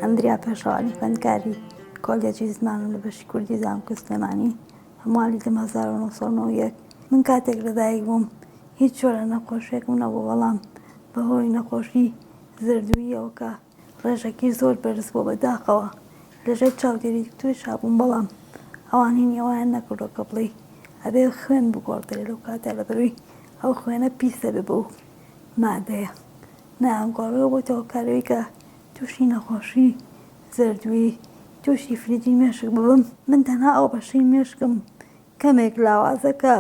ئەندریا پێشەوانی خوێندکاری کۆلێجی زمانم لە بەشی کوردی زانکۆی سلێمانی موالید 1991. من کاتێک لەدایک بووم هیچ جۆرە نەخۆشیەکم نەبوو، بەڵام بەهۆی نەخۆشی زەردووییەوە کە ڕێژەکەی زۆر بەرز بووە بەداخەوە لەژێر چاودێری دکتۆریشا بووم، بەڵام ئەوان هینی ئەوەیان نەکردووە کە بڵێی ئەبێ خوێن بگۆڕدرێ لەو کاتە لەبەرئەوەی ئەو خوێنە پیس دەبێ بەو مادەیە نایانگۆڕێ بۆتە هۆکارەوەی کە تووشی نەخۆشی زەردووی تووشی فلیجی مێشک ببم. من تەنها ئەو بەشەی مێشکم کەمێک لاوازە کە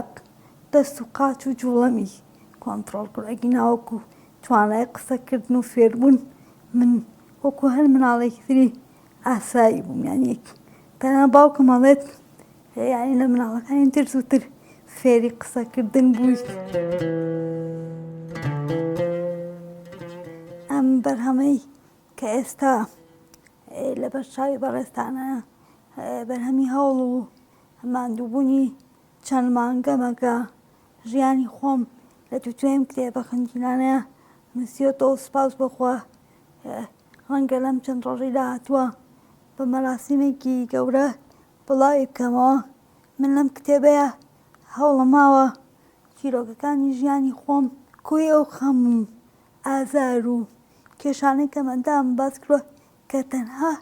دەست و قاچ و جوڵەمی کۆنتڕۆڵ کرد ئەگینا وەکو توانای قسەکردن و فێربوون من وەکو هەر مناڵێکی تری ئاسایی بووم یانی تەنها باوکم ئەڵێت یانی لە مناڵەکانی تر زووتر فێری قسەکردن بوویت. ئەم بەرهەمەی کە ئێستا لەبەر چاوی بەڕێزتانە بەرهەمی هەوڵ و ماندووبوونی چەند مانگەمە کە ژیانی خۆم لە توتوێم کتێبە خنجیلانەیە نووسیوەتەوە سوپاس بۆ خوا ڕەنگە لەم چەند ڕۆژەی داهاتووە بە مەراسیمێکی گەورە بڵاوی بکەمەوە. من لەم کتێبەیا هەوڵم ماوە چیرۆکەکانی ژیانی خۆم کۆی ئەو خەم و ئازار و کێشانەی کە منداڵم باس کردوە کە تەنها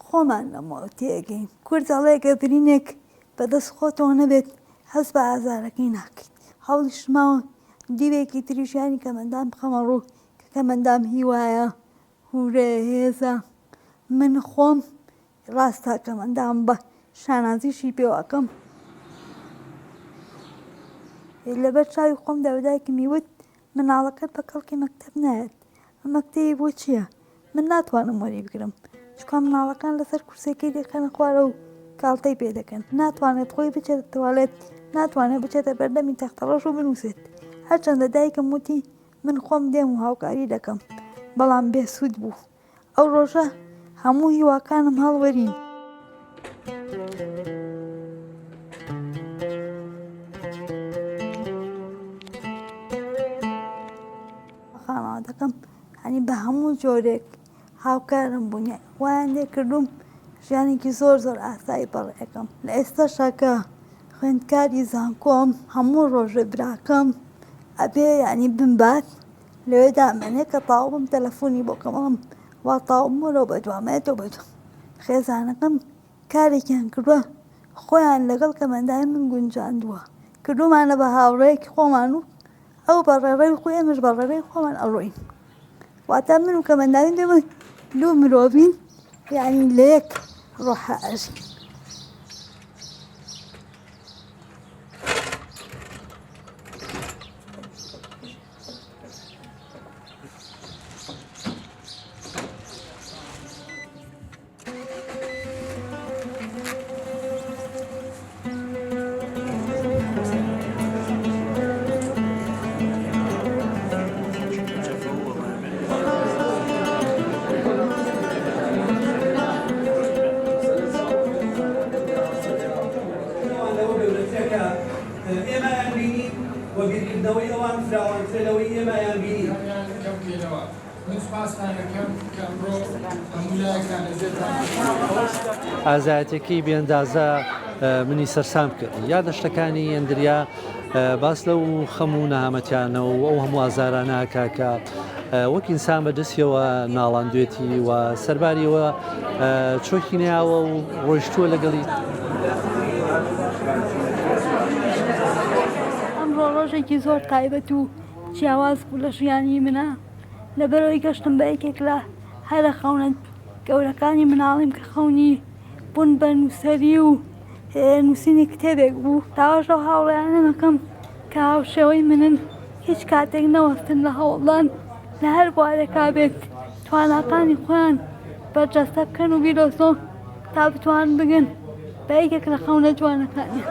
خۆمان لەمەوە تێئەگەین. کورد ئەڵێ گەر برینێک بە دەست خۆتەوە نەبێت هەست بە ئازارەکەی ناکەیت. هەوڵیشم ماوە دیوێکی تری ژیانی کەمئەندام بخەمە ڕوو کە کەمئەندام هیوایە، هورەیە، هێزە. من خۆم ڕاستە کەمئەندام بە شانازیشی پێوە ئەکەم. لەبەر چاوی خۆمدا بە دایکمی وت مناڵەکەت بە کەڵکی مەکتەب نایەت. ئەم مەکتەبی بۆ چییە؟ من ناتوانم وەری بگرم چونکە مناڵەکان لەسەر کورسیەکەی دەخەنە خوارە و گاڵتەی پێ دەکەن. ناتوانێت خۆی بچێتە توالێت، ناتوانێت بچێتە بەردەمی تەختەڕەش و بنووسێت. هەرچەندە دایکم وتی من خۆم دێم و هاوکاری دەکەم، بەڵام بێسوود بوو. ئەو ڕۆژە هەموو هیواکانم هەڵوەرین. خانەوادەکەم هەنی بە هەموو جۆرێک هاوکارم بوون وایان لێ کردوم ژیانێکی زۆر زۆر ئاسایی بەڕێکەم لە ئێستاشا کە خوێندکاری زانکۆم هەموو ڕۆژێ براکەم ئەبێ یانی بمبات لەوێ دامەنێ کە تاو بم تەلەفۆنی بۆ کەم ئەڵێم وا تاو بم وەرەوە بەدوام ئەیەتەوە بەدوام خێزانەکەم کارێکیان کردووە خۆیان لەگەڵ کەمەندای من گونجاندووە کردومانە بە هاوڕێیەکی خۆمان و ئەو بە ڕێڕەوی خۆی ئێمەش بە ڕێڕەوی خۆمان ئەڕۆین واتە من و کەمەندانی دەبن دوو مرۆڤین یعنی لە یەک ڕۆحە ئەژین. ئێمەیان بینی و بیرکردنەوەی ئەوان فراوانترە لەوەی ئێمەیان بینی. من سوپاستان ئەکەم کە ئەمڕۆ هەموو لایەکتان لە ژێرتان ئازایەتیەکەی بێ ئەندازە منی سەرسام کرد. یادەشتەکانی ئەندریا باس لەو خەم و نەهامەتیانە و ئەو هەموو ئازارانە ئەکا کە وەک ئینسان بە دەستیەوە ناڵاندوێتی و سەرباریەوە چۆکی نەیاوە و ڕۆیشتووە لەگەڵی. ئەمڕۆ ڕۆژێکی زۆر تایبەت و جیاواز بوو لە ژیانی منە. لەبەرئەوەی گەشتم بە یەکێک لە هەرە خەونە گەورەکانی مناڵیم کە خەونی بوون بە نووسەری و نووسینی کتێبێک بوو داواش لەو هاوڕێیانە دەکەم کە هاوشێوەی منن هیچ کاتێک نەوەستن لە هەوڵدان لە هەر بوارێکا بێت تواناکانی خۆیان بەرجەستە بکەن و بیدۆزنەوە تا بتوانن بگەن بە یەکێک لە خەونە جوانەکانیان.